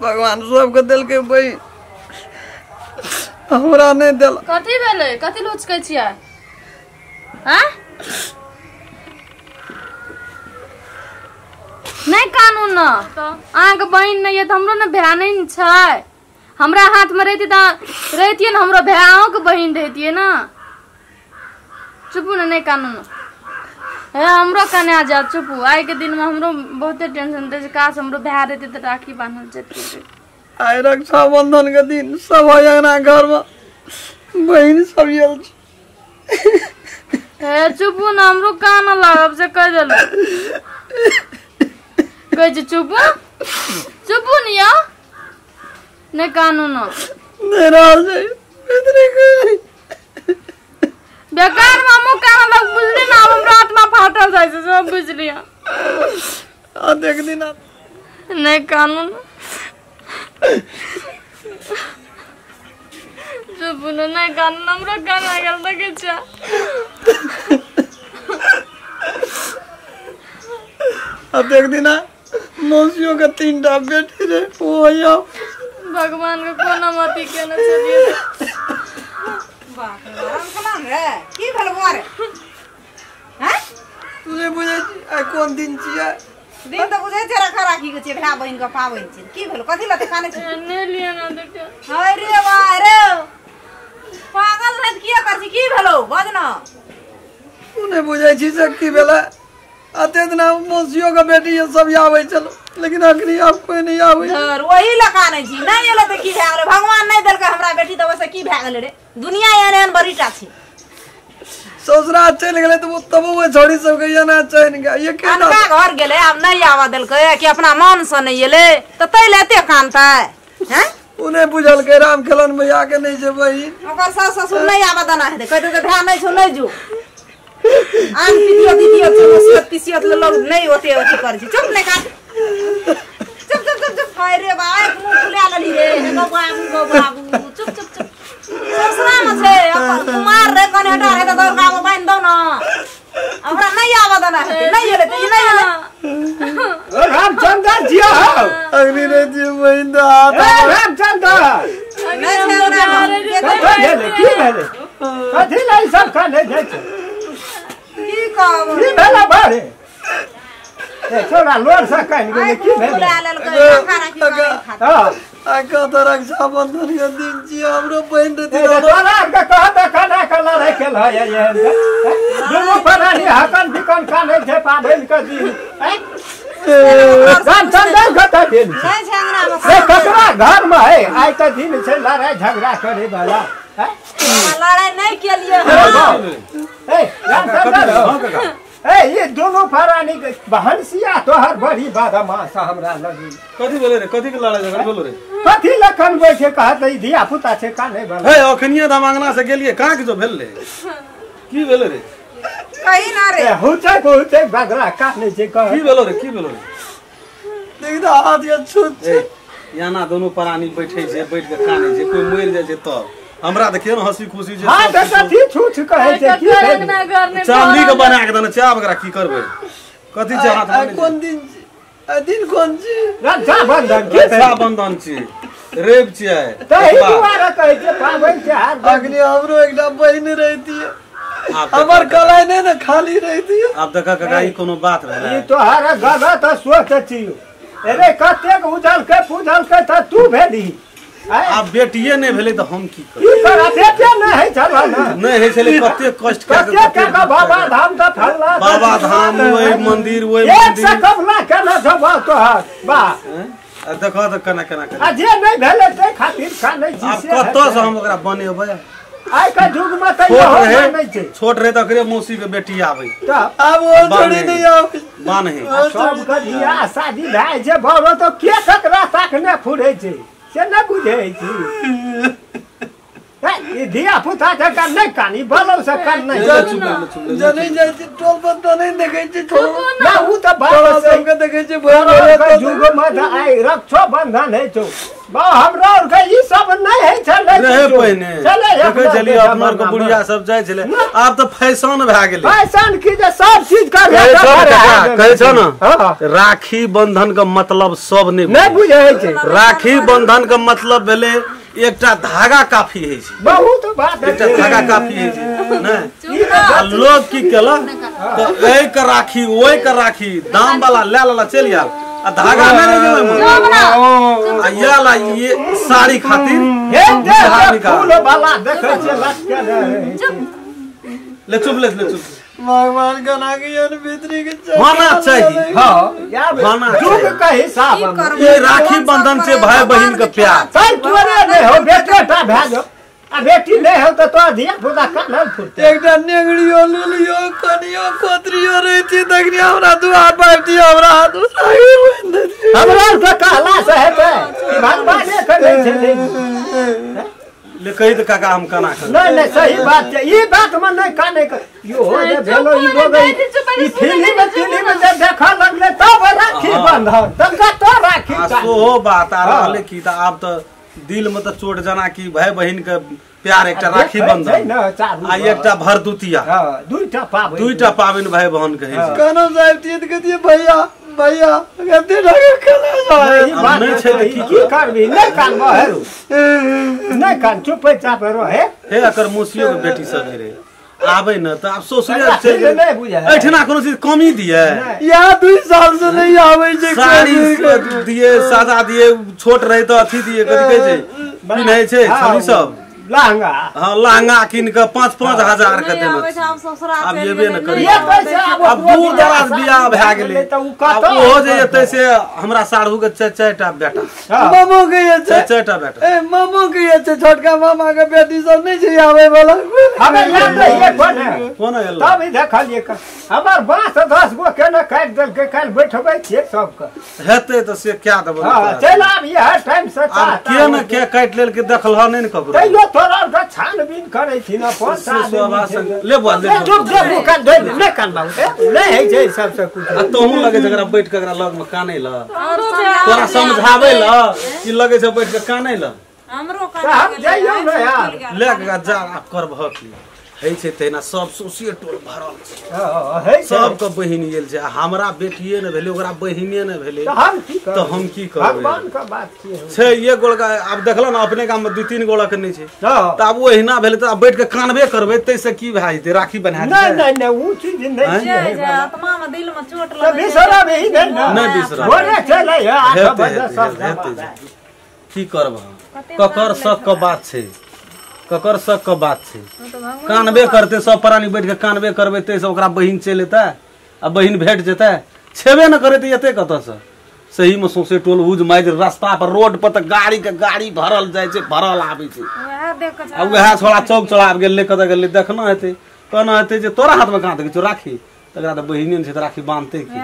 भगवान सबके देलकै बहिन, हमरा नहि देलक। कथी भेलै? कथी लुचकै छियै? आँय नहि कानू न, अहाँके बहिन नहि यऽ तऽ हमरो ने भाय नहि ने छै। हमरा हाथमे रहितै तऽ रहितियै ने, हमरो भाय अहूँके बहिन रहितियै ने। चुपू ने, नहि कानू न। हे हमरो कने जायब, चुपू। आइके दिनमे हमरो बहुते टेंशन दै छै, काश हमरो भाय रहितै तऽ राखी बान्हल जैतियै। आइ रक्षाबंधन के दिन सब अंगना घर में बहिन सब आयल छै। हे चुपू ने, हमरो कान लागब से कहि देलहुँ। कहै छै चुपू चुपू ने यौ, नहि कानू न। नहि रहल छै इतने बेकार में हमहूँ कान लग बुझली ने, आब हमरा आत्मा फाटल जाइ छै, सब बुझलियै। आ देख दिन नहि कानू न, चुपू ने, नहि कानू न, हमरो कान गेल देखै छियै। आ देख दिना मौसियों के 3टा बेटी रे, ओ भगवान के कोना मती केने छलियै। बाप रे बाप, राम रे की भेल बुआ रे? हैं तू नहि बुझै छी आइ कोन दिन छियै? दिन तऽ बुझै छै रखा राखी के छियै, भाय बहिन के पाबनि छियै। की भेल? कथी लए कानै छी? नहि लिअ ना देखियौ। अरे वाह रे पागल रहत किया कर छी? की भेलौ बज न। तू नहि बुझै छी से की भेलै? अते दिना मौसियों के बेटी सब आबै छलो, लेकिन अखनी आब कोई नहीं आबै। धर वही लए कानै छी। नहि एलै तऽ की भए गेलै? भगवान नहि देलकै हमरा बेटी तऽ ओहिसँ की भए गेलै रे? दुनिया एहन एहन बड़ीटा छै। ससुरा चलि गेलै तऽ तबो ओहि छौड़ी सबके एना चैन गेल। अनका घर गेलै, आब नहि आबऽ देलकै कि अपना मनसँ नहि एलै तऽ तै लए एते कानतै? हैं ओ नहि बुझलकै राम खेलन भैया के नहि छै बहिन। ओकर सास ससुर नहि आबऽ देना हेतै, कहि देतै भाय नहि छौ नहि जो। आन पितियत तितियत छै, मसियत पिसियत लोग नहि ओते अथी करै छै। चुप नहि कान, चुप चुप चुप चुप। हाय रे बा, एक मुँह फुला लेली रे। हे गौ बाबू, गौ बाबू, चुप चुप चुप। ससुरामे छै अपन कुमार रे, कने हटा रे तऽ दौड़ के बान्हि दौ न। ओकरा नहि आबऽ देना हेतै, नहि एलै तऽ ई नहि एलै। रामचंद्र जी हो अग्नि रे जी बहिन तऽ हाथ रामचंद्र नहि छै। की भेलै? कथी लए सब कानै जाइ छै? की कहब, की भेलै बारे? ए छोरा लोर से कानि गेलै, की भेलै? हां आइ कत रक्षाबंधन के दिन छियै, हमरो बहिन रहती। तोरा आरके कहत खाना खाना राखल है एहन दुनू प्राणी हकन बिकन कानै छै पाबनि के दिन। रामचंद्र कतऽ गेल छै? ककरा घर में है आइ के दिन छै लड़ाई झगड़ा करे वाला? लड़ाई नहीं केलिए। ए ये दोनों प्राणी के बहनसिया तोहर बड़ी बदमाश हमरा लगी। कथी बोले रे? कथी के लड़ाई झगड़ा बोलो रे? कथी लखन बैठे कहत ई धिया पुता छै काने वाला। हे अखनिया दाम अंगना से गेलिए कहाँ के जो भेल रे? की भेल रे? कही ना रे। हुचै हुचै बगरा काने छै। की भेलो रे? की भेलो रे? देख त हाथ ये छुत छै। याना दोनों प्राणी बैठे छै, बैठ के काने छै, कोई मरि जाइ छै तब हमरा देखियो न हंसी खुशी जे। हां त कथी छूछ कहै छै? की भेल? चांदी के बना के देने छै, आब एकरा की करबै? कथी छै हाथ में? कोन दिन छी? दिन कोन छी? रक्षाबंधन। रक्षाबंधन छी, रवि छियै। तही दुआरे कहै छै पाबनि तिहार। अखनी हमरो एकटा बहिन रहितियै, हमर कलाई नहि ने खाली रहितियै। आब देखा काका ई कोनो बात भेलै? ई तोहर गलत सोच छियौ। अरे कतेक उझलकै पुझलकै तऽ तू भेली। आब बेटिए नहि भेलै तऽ हम की करी? की करब? बेटे नहि होइ छल ने, नहि होइ छलै। कतेक कष्ट कऽ के बाबा धाम तऽ फल्ला बाबा धाम, ओहि मंदिर ओहि मंदिर एक से कबला केना छौ तोहर बा। आ देखऽ तऽ केना केना आ जे नहि भेलै ताहि खातिर कानै छी। आब कतऽ से हम ओकरा बनेबै? आइ के युग में तऽ इहो नहि छै। छोट रहे तऽ ओकरे मौसी के बेटी आबै, आब ओ छोड़ी नहि आबै। बान्हे सबके बियाह शादी भए छै बड़ो तऽ के ककरा ताकने फुरै छै से नहि बुझै छी। ई धिया पुता जकाँ नहि कानी, बलौ से कान नहि। जनै जाइ छी टोल पर तऽ नहि देखै छी। ना उ तऽ बात सबके देखै छी। युग में तऽ आइ रक्षो बंधन होइ छौ, बा हमरा और के ई सब नहीं है चले रहे पहिने देखै छलियै अपना के बुढ़िया सब जाइ छलै आब त फैशन भए गेलै फैशन की जे सब चीज कर कहै छौ न राखी बंधन के मतलब सब नहीं बुझै छै राखी बंधन के मतलब भेलै एकटा धागा काफी है छै बहुत बात एकटा धागा काफी है छै नहीं आ लोग की केलक त एहि के राखी ओहि के राखी दाम वाला ले लेला चलि आयल आ धागा नहीं रहे आ ये ला ये साड़ी खातिर हे देख फूल वाला देखै छै लटके रहे ले चुप ले ले चुप भगवान कना के यार भीतरी के होना चाहिए हां यार युग के हिसाब ये राखी बंधन से भाई बहन के प्यार चल तोरे नहीं हो बेटे टा भए जो आ बेटी नहीं हो त तोरा धिया पुता कान फुटते एकटा नेंगड़ियो लुलियो कनियो कोतरियो रहती तखनी हमरा दुआर पाबती हमरा हाथ में राखी बांधि देती हमरा के कहला से हेतै कि भगवाने करै छै ले कही त काका हम कना कर नहीं नहीं सही बात छै ई बात में नहीं काने के यो हो जे भेलो ई लोग ई फिल्म जे देखा लगले तब राखी बंधन तब तो राखी आ सोहो बात आ रहले की त आब त दिल में त चोट जना की भाई बहिन के प्यार एकटा राखी बंधन आ एकटा भरदुतिया हां दुईटा पाबनि भाई बहन के है कनो साहब तीत के दिए भैया भैया कते ढगे कना जाए नहीं छै त की करबी नहीं कान बहरू नहीं कान चुपे चाप रहे हे एकर मौसियो के बेटी सब रे आबै न त आब ससुराल चलि गेलै नहीं बुझै एठना कोनो चीज कमी दिए या 2 साल से नहीं आबै छै साड़ी दिए सादा दिए छोट रहे त अथी दिए कथि कहै छै पिन्है छै छड़ी सब लहंगा हां लहंगा किन के 5-5 हजार के देना आब एबे न करी आब दूर दराज बियाह भए गेलै आब ओहो जे एतै से हमरा साढ़ू के 4-4टा बेटा मामो के ये छै 4-4टा बेटा ए मामो के ये छै छोटका मामा के बेटी सब नहीं छै आबै वाला हमे याद रहिए कोन है कोन एल तब देखलिए हमर बांस 10 गो केना काटि देलकै काल्हि बैठबै छियै सबके हेतै त से क्या देबै हां चलि आब ये टाइम से आब के न के काटि लेलकै देखलह नहि ने ककरो तैयो तोरा के छानबीन करै छी न पांच आदमी ले बुआ ले चुप दे कान दे ले कान बाबू ले है छै सबसे कुछ आ तोहू लगे छै एकरा बैठ के एकरा लग में कानै ल तोरा समझाबै ल कि लगे छै बैठ के कानै ल हमरो कान जइयौ न यार ले के जा आब करबह की है छै तहिना सब सोसिए टोल भरल छै है सबके बहिन गेल छै हमरा बेटिए ने भेलै ओकरा बहिने ने भेलै तऽ हम की करबै भगवान के बात की छै एक गोल आब देखल ने अपने गाम में 2-3 गोला के नहीं छै तऽ आब ओहिना भेलै तऽ आब बैठ के कानबे करबै तैसे की भए जेतै राखी बन्हा नहीं नहीं नहीं ऊ चीज नहीं छै जे आत्मा में दिल में चोट लगै बिसरब ही नहीं ना नहीं बिसरब भोरे चलै 8 बजे सब की करब ककर शक के बात छै ककर शक के बात छै कानबे करते सब प्राणी बैठ के कानबे करबै तैसे ओकरा बहिन चलि एतै आ बहिन भेट जेतै छेबे न करे तऽ एतै कतऽसँ सही में सौंसे टोल हुज माइज रास्ता पर रोड पर तऽ गाड़ी के गाड़ी भरल जाइ छै भरल आबै छै आ वएह छोड़ा चौक चौराहा गेलै कतऽ गेलै देखना हेतै कहना हेतै जे तोरा हाथमे कहाँ देखै छौ राखी तकरा तऽ बहिने ने छै तऽ राखी बान्हतै की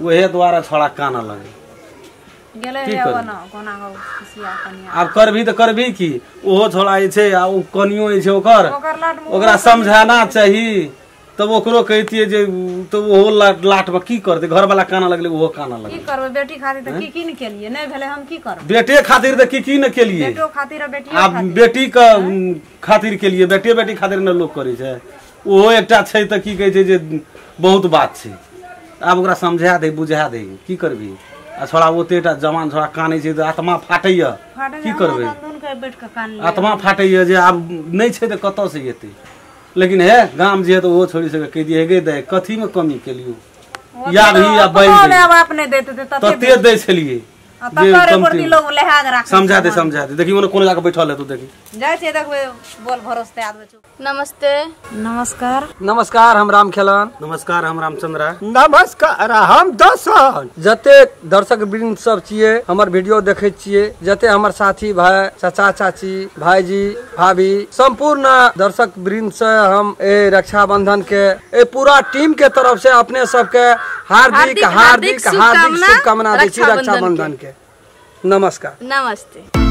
ओहे दुआरे छोड़ा कानऽ लगै आब करबी तऽ करबी की ओहो छोड़ा जे छै आ ओ कनियो जे छै ओकर ओकरा समझाना चाही तब ओकरो कहितियै जे तऽ ओहो लाट में की करतै घरवाला कानऽ लगलै ओहो कानऽ लगलै की करबै बेटी खातिर तऽ की की ने केलियै नहि भेलै हम की करबै बेटे खातिर तऽ की की ने केलियै बेटो खातिर बेटियो आब बेटी के खातिर केलियै बेटे बेटी खातिर ने लोक करै छै ओहो एकटा छै तऽ की कहै छै जे बहुत बात छै आब ओकरा समझा दे बुझा दे की करबी आ छोड़ा ओतेटा जवान छोड़ा कानै छै तऽ आत्मा फाटैया की करबै आत्मा फाटैया जे आब नहि छै तऽ कतऽसँ एतै लेकिन हे गाम जे है तऽ ओहो छोड़ी सके कहि दिए हे गे दै कथीमे कमी केलियो या भी या बनि तते दै छलियै समझा दे समझा दे देखी ओने कोने जाके बैठल है तू देखी जाइ छै देखबै बोल भरोसे आदमी। नमस्ते नमस्कार नमस्कार हम राम खेलन। नमस्कार हम रामचंद्रा। नमस्कार हम दर्शन। जते दर्शक वृंद सब छियै हमर वीडियो देखे छियै, जते हमर साथी भाई चाचा चाची भाईजी भाभी संपूर्ण दर्शक वृंद से हम ए रक्षाबंधन के ए पूरा टीम के तरफ से अपने सबके हार्दिक हार्दिक हार्दिक शुभकामना दै छी रक्षाबंधन के। नमस्कार। नमस्ते।